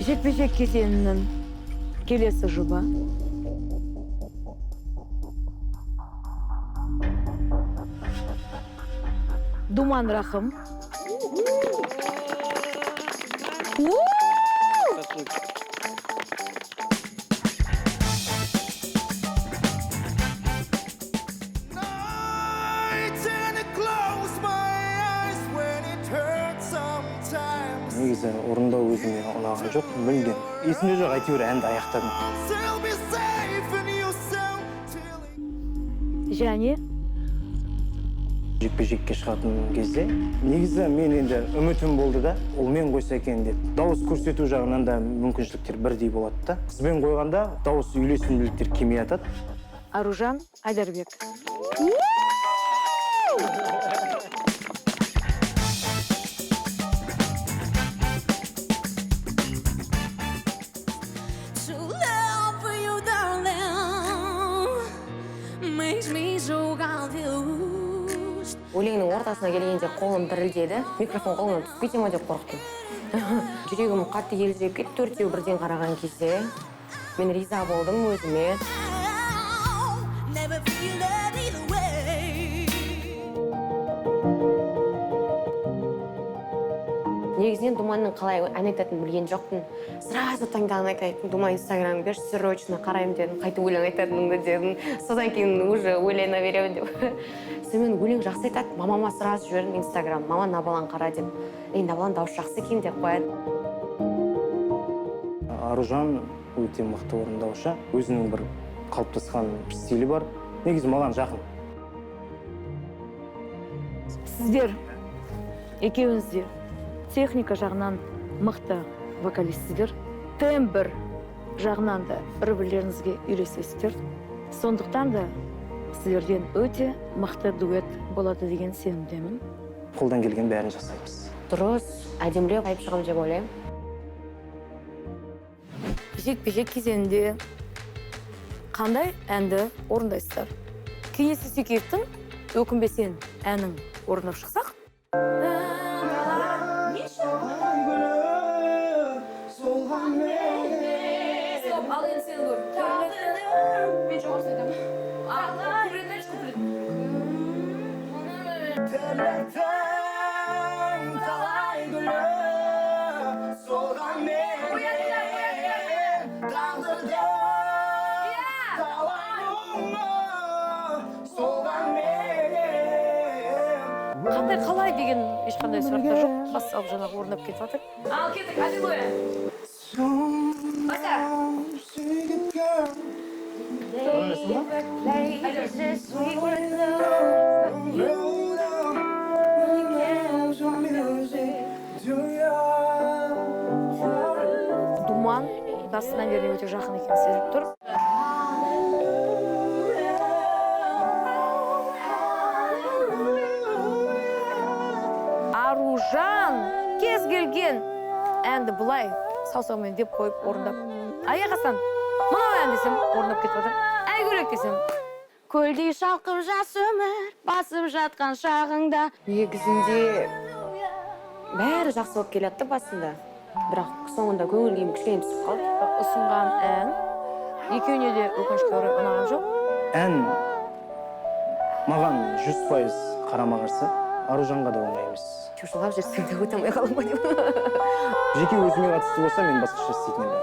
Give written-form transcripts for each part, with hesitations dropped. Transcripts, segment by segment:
Жекпе-жек кезеңінің келесі жұбы Думан Рахым. Негізі орындау өзіме ұнаған жоқ, мүлдем. Есімде жоқ, әйтеуір әнді аяқтадым. Және жекпе-жекке шығатын кезде негізі мен енді үмітім болды да, ол мен қойса екен деп. Дауыс көрсету жағынан да мүмкіншіліктер бірдей болады да. Қызбен қойғанда дауыс үйлесімділіктер кемей атады. Аружан Айдарбек. Өлеңнің ортасына келгенде қолым дірілдеді. Микрофон қолымнан түсіп кете ма деп қорықтым. Жүрегім қатты елжіреп кетті. Төртеу бірден қараған кезде мен риза болдым өзіме. Негізінен Думанның қалай ән айтатынын білген жоқпын. Сразу таңдаған айтайын. Думан, инстаграм берші, срочно қараймын дедім. Қайтып өлең айтатыныңды дедім. Содан кейін уже ойлана беремін деп. Сонымен өлең жақсы айтады. Мамама сразу жібердім инстаграм. Мама, мына баланы қара деп. Ей, мына баланың дауысы жақсы екен деп қояды. Аружан өте мықты орындаушы. Өзінің бір қалыптасқан стилі бар. Негізі маған жақын. Сіздер екеуіңіз де техника жағынан мықты вокалистсіздер. Тембр жағынан да бір-бірлеріңізге үйлесесіздер. Сондықтан да сіздерден өте мықты дуэт болады деген сенімдемін. Қолдан келген бәрін жасаймыз. Дұрыс, әдемілеп айтып шығамын деп ойлаймын. Жекпе-жек кезеңінде қандай әнді орындайсыздар? Кеңес Есекеевтің Өкінбесең әнін орындап шықсақ. Ал енді сен көр. Мен жоғары айтамын. Талай гүлі солғанменен, тағдырдың талай мұңы солғанменен. Қандай қалай деген ешқандай сұрақтар жоқ. Бас салып жаңағы орындап кетіп жатыр. Ал кеттік, аллилуйя. Баса. Думан дастан әндеріне өте жақын екенін сезіліп тұр. Аружан кез келген әнді былай саусағымен деп қойып орындап. Аяқ астынан мынау ән десем орындап кетіп жатыр. Әйгөлек десем. Көлдей шалқып жас өмір басып жатқан шағыңда. Негізінде бәрі жақсы болып келатты басында. Бірақ соңында көңіл күйім кішкене түсіп қалды. Ұсынған ән екеуіне де өкінішке орай ұнаған жоқ. Ән маған 100% қарама-қарсы, Аружанға да оңай емес. Шошылап жүрсең де өте алмай қаламын ба деп. Жеке өзіме қатысты болса, мен басқаша істейтін едім.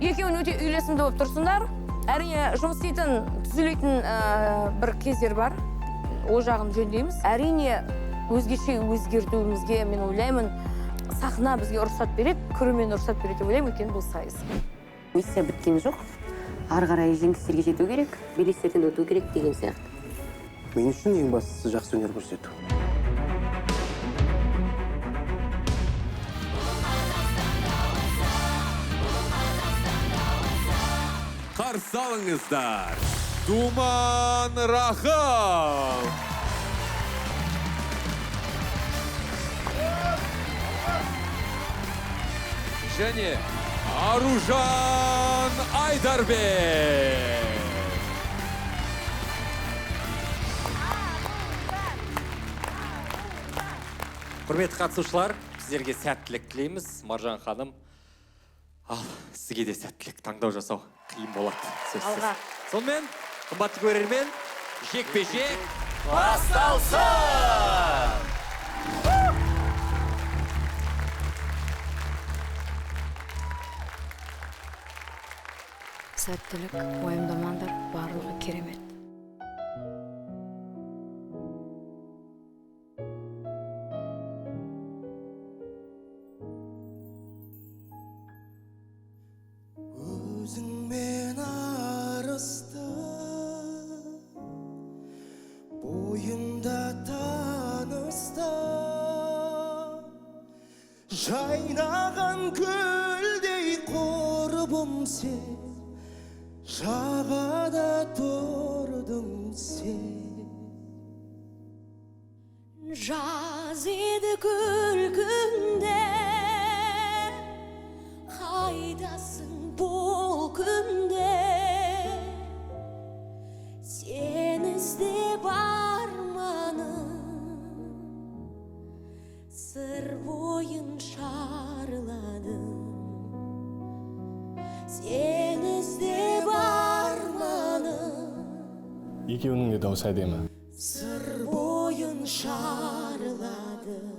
Екеуің өте үйлесімді болып тұрсыңдар. Әрине, жұмыс істейтін, түзелетін бір кездер бар. О жағын жөндейміз. Әрине, өзгеше өзгертуімізге мен ойлаймын, сахна бізге рұқсат береді, көрермен рұқсат береді деп ойлаймын, өйткені бұл сайыс. Миссия біткен жоқ. Ары қарай жеңістерге жету керек, белестерден өту керек деген сияқты. Мен үшін ең бастысы жақсы өнер көрсету. Қарсы алыңыздар, Думан Рахым! Және Аружан Айдарбек! Құрметті қатысушылар, сіздерге сәттілік тілейміз. Маржан ханым, ал сізге де сәттілік. Таңдау жасау қиын болады, сөзсіз. Алға. Сонымен, қымбатты көрермен, жекпе-жек басталсын! Сәттілік, уайымдамаңдар, барлығы керемет. Өзіңмен арысты бойында танысты, жайнаған гүлдей құрбым сен, жағада тұрдың сен. Жаз еді күлкіңде, қайдасың бұл күнде? Сені іздеп арманым сыр бойын шарладым. Сені іздеп арманым. Екеуінің де даусы әдемі. Сыр бойын шарладым.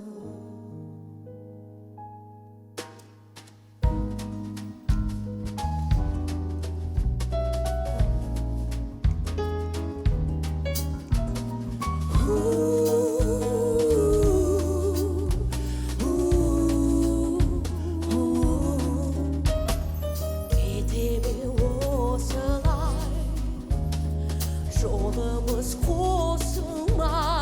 Кете ме осылай, жолымыз қосылмай,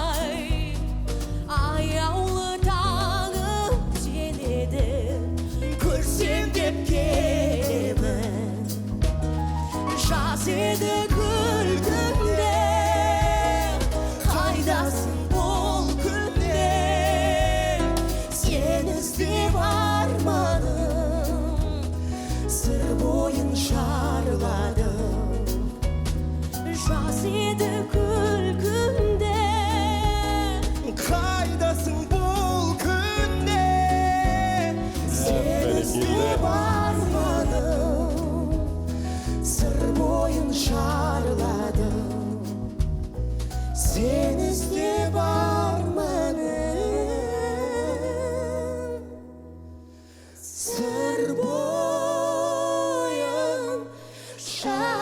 аяулы таңым сен едің, Көрсем деп келемін. Жаз еді күлкіңде, қайдасың бұл күнде? Сені іздеп арманым сыр бойын шарладым. Жаз еді күлкіңде, Қайдасың бұл күнде? Сені іздеп арманым сыр бойын шарладым. Сені іздеп арманым сыр бойын шарладым.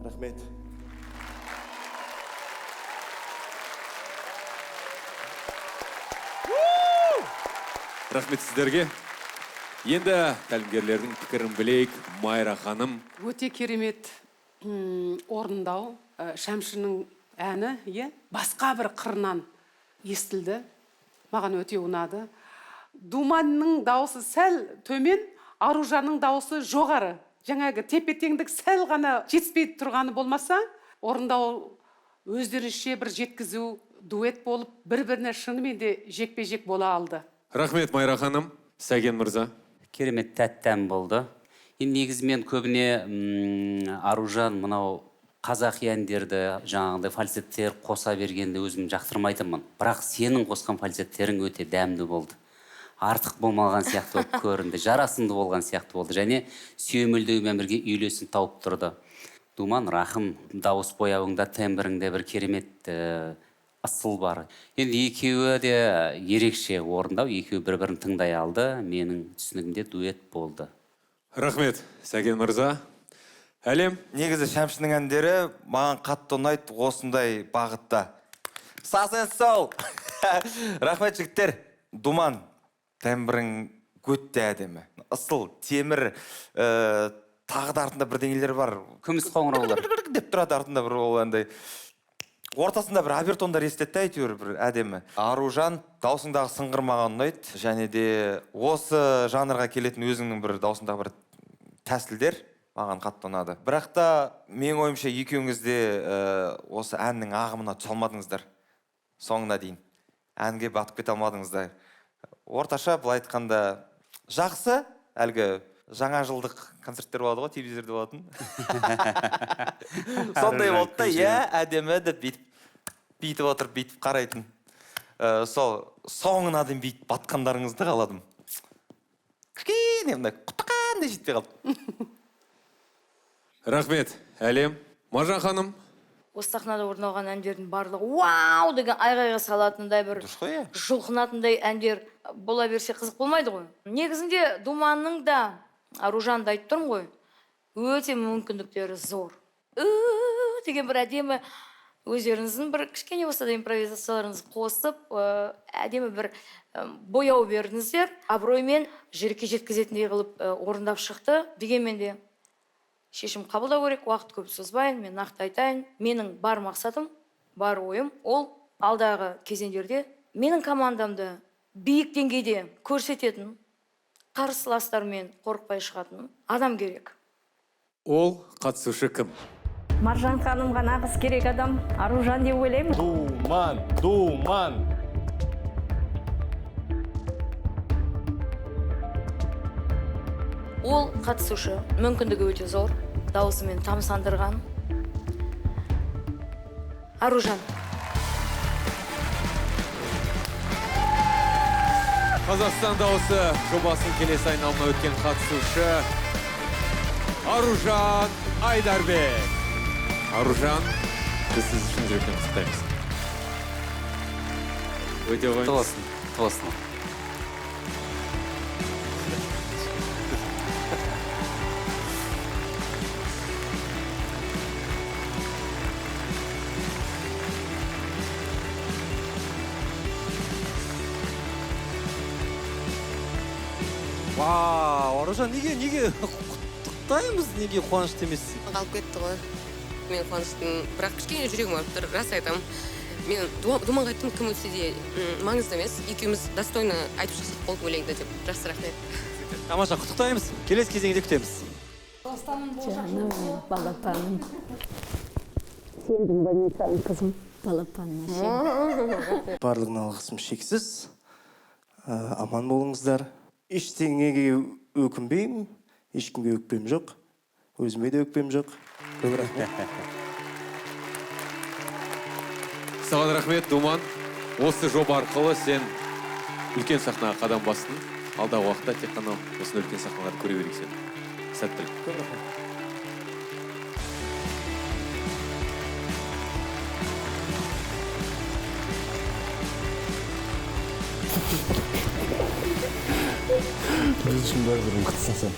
Рахмет. Рахмет сіздерге. Енді тәлімгерлердің пікірін білейік. Майра ханым. Өте керемет орындау. Шәмшінің әні, иә, басқа бір қырынан естілді. Маған өте ұнады. Думанның дауысы сәл төмен, Аружанның дауысы жоғары. Жаңағы тепе-теңдік сәл ғана жетіспей тұрғаны болмаса, орындау өздерінше бір жеткізу, дуэт болып, бір-біріне шынымен де жекпе-жек бола алды. Рахмет, Майра ханым. Сәкен мырза. Керемет тәтті ән болды. Енді негізі мен көбіне Аружан мынау қазақи әндерді жаңағындай фальцеттер қоса бергенді өзім жақтырмайтынмын. Бірақ сенің қосқан фальцеттерің өте дәмді болды. Артық болмаған сияқты болып көрінді, жарасымды болған сияқты болды. Және сүйемелдеумен бірге үйлесім тауып тұрды. Думан, рахым, дауыс бояуыңда, тембріңде бір керемет ысыл бар. Енді екеуі де ерекше орындау, екеуі бір-бірін тыңдай алды. Менің түсінігімде дуэт болды. Рахмет, Сәкен мырза. Әлем? Негізі Шәмшінің әндері маған қатты ұнайды осындай бағытта. Саз and soul. Рахмет, жігіттер. Думан, тембрің өте әдемі. Ысыл, темір, тағы да артында бірдеңелер бар. Күміс қоңыраулар. Деп тұрады артында бір ол андай. Ортасында бір обертондар естіледі де, әйтеуір бір әдемі. Аружан, даусыңдағы сыңғыр маған ұнайды. Және де осы жанрға келетін өзіңнің бір даусыңдағы бір тәсілдер маған қатты ұнады. Бірақ та менің ойымша екеуіңіз де осы әннің ағымына түсе алмадыңыздар. Соңына дейін. Әнге батып кете алмадыңыздар. Орташа былай айтқанда жақсы, әлгі жаңа жылдық концерттер болады ғой, телевизорда болатын. Сондай болды да, иә, әдемі деп бүйтіп отырып, бүйтіп қарайтын. Сол соңына дейін бүйтіп батқандарыңызды қаладым. Кішкене мына құтықандай жетпей қалды. Рахмет, Әлем. Маржан ханым. Осы сахнада орын алған әндердің барлығы вау деген айғайға салатындай бір жұлқынатындай әндер бола берсе қызық болмайды ғой. Негізінде Думанның да, Аружанды айтып тұрмын ғой, өте мүмкіндіктері зор. Деген бір әдемі өздеріңіздің бір кішкене болса да импровизацияларыңызды қосып, әдемі бір бояу бердіңіздер. Абыроймен жүрекке жеткізетіндей қылып орындап шықты. Дегенмен де шешім қабылдау керек, уақыт көп созбайын, мен нақты айтайын. Менің бар мақсатым, бар ойым, ол алдағы кезеңдерде менің командамды биік деңгейде көрсететін, қарсыластармен қорықпай шығатын адам керек. Ол қатысушы кім? Маржан ханымға нағыз керек адам Аружан деп ойлаймын. Думан, Думан. Ол қатысушы мүмкіндігі өте зор, дауысымен тамсандырған Аружан. Қазақстан дауысы жобасының келесі айналымына өткен қатысушы Аружан Айдарбек. Аружан, біз сіз шын жүректен құттықтаймыз. Өте қойыңыз. Құтты болсын, құтты болсын. Вау, Аружан, неге құттықтаймыз, неге қуанышты емессің? Қалып кетті ғой. Мен қуаныштымын, бірақ кішкене жүрегім ауырып тұр, рас айтамын. Мен Думанға айттым, кім өтсе де маңызды емес, екеуміз достойно айтып шықсақ болды өлеңді деп. Жақсы, рахмет. Тамаша, құттықтаймыз. Келесі кезеңде күтеміз. Жаным, балапаным. Сендің больницаның қызым, балапаным. Барлығына алғысым шексіз. Аман болыңыздар. Ештеңеге өкінбеймін, ешкімге өкпем жоқ, өзіме де өкпем жоқ. Көп рахмет. Саған рахмет, Думан. Осы жоба арқылы сен үлкен сахнаға қадам бастың. Алдағы уақытта тек қана осындай үлкен сахналарды көре берейік сені. Сәттілік. Көп рахмет. Біз үшін бәрібір мықтысың сен.